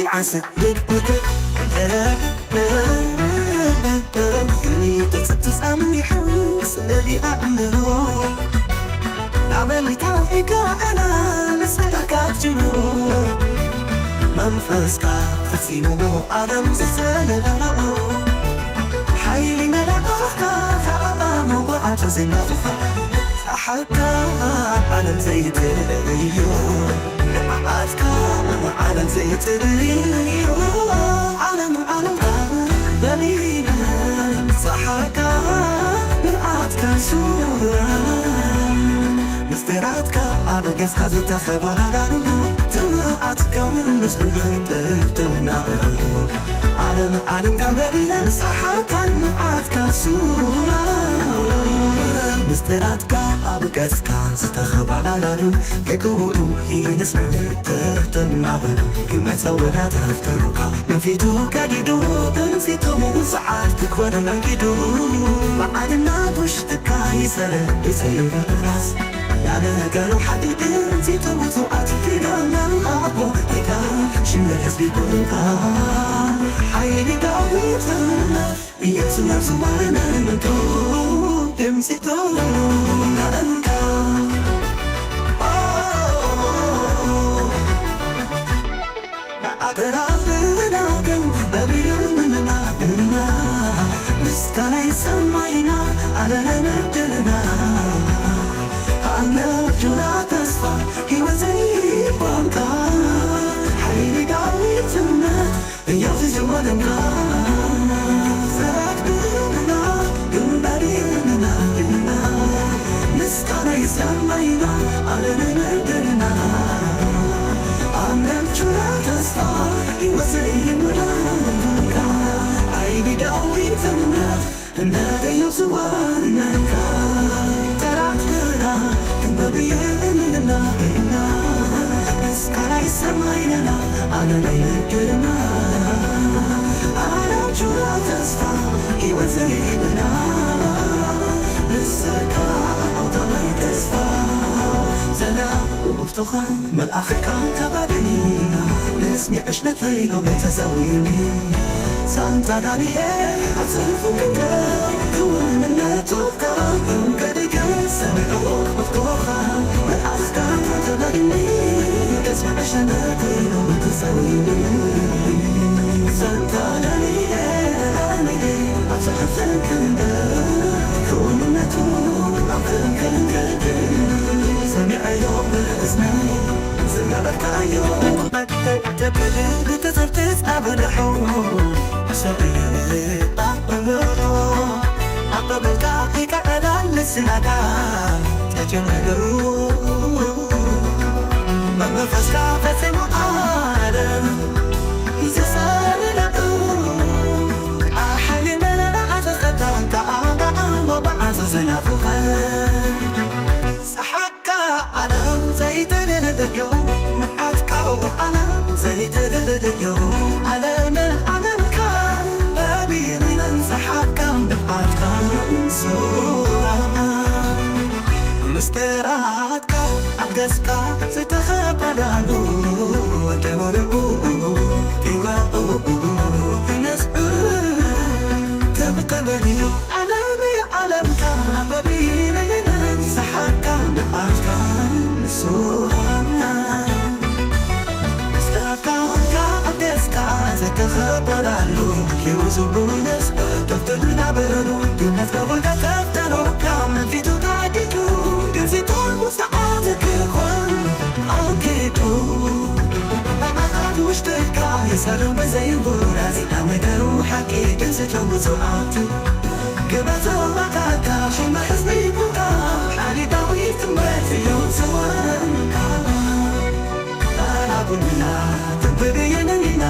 ይዓንስ ብድብድ ተጸብጻም ይሕውስ እሊ ኣእምሮ ኣበሊታ ፊካ ኣና ንስካ ጅምሮ መንፈስካ ፈጺሙ ዓለም ዝተለለኦ ሓይሊ መላእኽካ ተኣማሙ ብዓቶ ዘይናፍኻ ሓታ ዓለም ዘይትርእዮ ንዓኣትካ ዓለም ዘይትርእዮ ዓለም ዓለምካ በሊና ንጽሓካ ንዓትካ ሱራ ምስጢራትካ ኣብ ገጽካ ዝተኸባላሉ ትምኣትካ ምስ ብብርትትና ዓለም ዓለምካ በሊና ንጽሓካ ንዓትካ ሱራ ምስጢራትካ ኣብ ገጽካ ዝተኸባላሉ ከይክውሉ ይንስምዕ ትሕትናውን ክመጸወዳ ተፍተሩካ ንፊቱ ከዲዱ እንሲቶሙ ሰዓት ክኮነ መንጊዱ መዓልና ውሽጥካ ይሰረ ይሰይራስ ያለ ነገሩ ሓዲድ እንሲቶሙ ሰዓት ኪዳና ኣቦ ጌታ ሽመ ህዝቢ ኩንካ ሓይሊ ዳዊት ኢየሱስ ነፍሱ ማረነ ምንቶ ድምፂቶ ናእንካ ኣደራብና ግን በቢሉንና እና ምስጋና ይሰማይና ኣለነመድልና ኣነጁና ተስፋ ህይወት ዘይባንካ ሓይሊ ዳዊትነት እያው ዝጀመረና ዘራግብና ግንባርና ምስጋና ይሰማይና ኣለነመድልና ኣነጁና ተስፋ ህይወት ዘይባንካ ሓይሊ ዳዊትነት እናደየው ዝዋነካ ተራክብና ክንበብየንና ምስጋና ይሰማይና ኣለለይነግርና ኣላችራ ተስፋ ህይወት ዘይብና ንስካ ኣውታላይ ተስፋ ዘላ ውብቶኻ መልኣኽካ ተባደና ንስሚ ዕሽነተይ ሎሚ ተሰዊኒ ሳንታ ዳንኤል ኣጽርፉ ክንደ ክውንነቱ ከራም ከድገ ሰምዕዎ ክፍትወኻ መልኣኽካ ተተበድኒ እስሚ ዕሽነተይ ሎሚ ተሰዊኒ ሳንታ ዳንኤል ኣጽርፉ ክንደ ክውንነቱ ኣፍን ክንገድ ሰሚዐዮ ብእዝነይ ዝገበርካዮ ተብልል ተዘርትት ኣበለሑ ሰብጣ ኣበሎ ኣበበልካ ከይከዐላል ንስናዳ ተጀመሩ መመፈስካ ፈጺሙ ዓለም ዝተሰረለጡ ኣሓሊ መለና ኣተኸታንካ ኣንታ ኣሞ ብዓዘ ዘናፍኸ ሰሓ ዓለም ዘይትልልዩ መዓትካው ዓለም ዘይትልልዩ ዓለምን ዓለምካ በቢብነን ሰሓብካን ብዓትካን ሱራና ምስጢራትካ ኣብ ገጽካ ዝተኸበዳሉ ደበርኡ ይወኡ ነስዑ ተብቀበልዩ ዓለም ዓለምካ በቢነየነን ሰሓካ ንዓካ ንሱሃና ስታካካ ኣደስካ ዘተኸበላሉ ኪውዙ ቡነስ ተፍትልና በረሉ ግነት በቦታ ተፍተሮካ መንፊቱ ታዲቱ ግንዚቶን ሙስዓት ክኾን ኣንኪቱ ኣማታት ውሽጥካ የሰሩ ብዘይንቡራዚ ኣመደሩ ሓቂ ግንዝቶ ብዙኣቱ ግበዞ ማታካ ሽመ ሕዝቢ ይኩንካ ሓሊ ዳዊት ትምረት እዩ ዝወረንካ ኣላቡንና ትንብብየንንና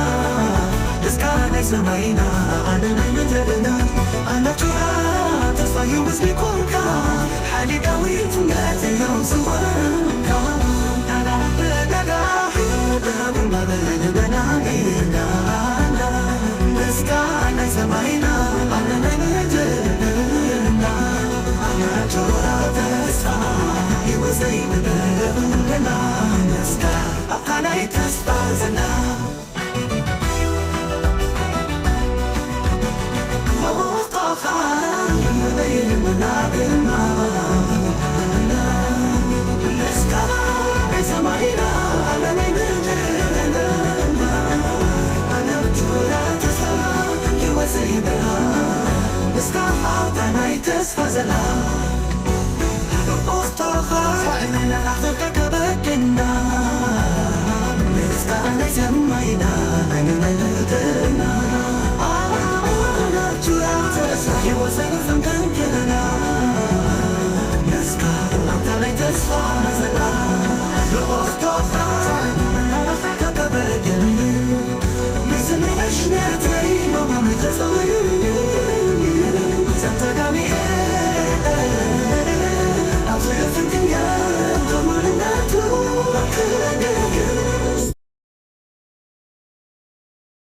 እስካ ናይ ሰማይና ኣነ ናይ ምድርና ኣናቹራ ተስፋዩ ህዝቢ ኮንካ ሓሊ ዳዊት ትምረት እዩ ዝወረንካ ኣላቡንና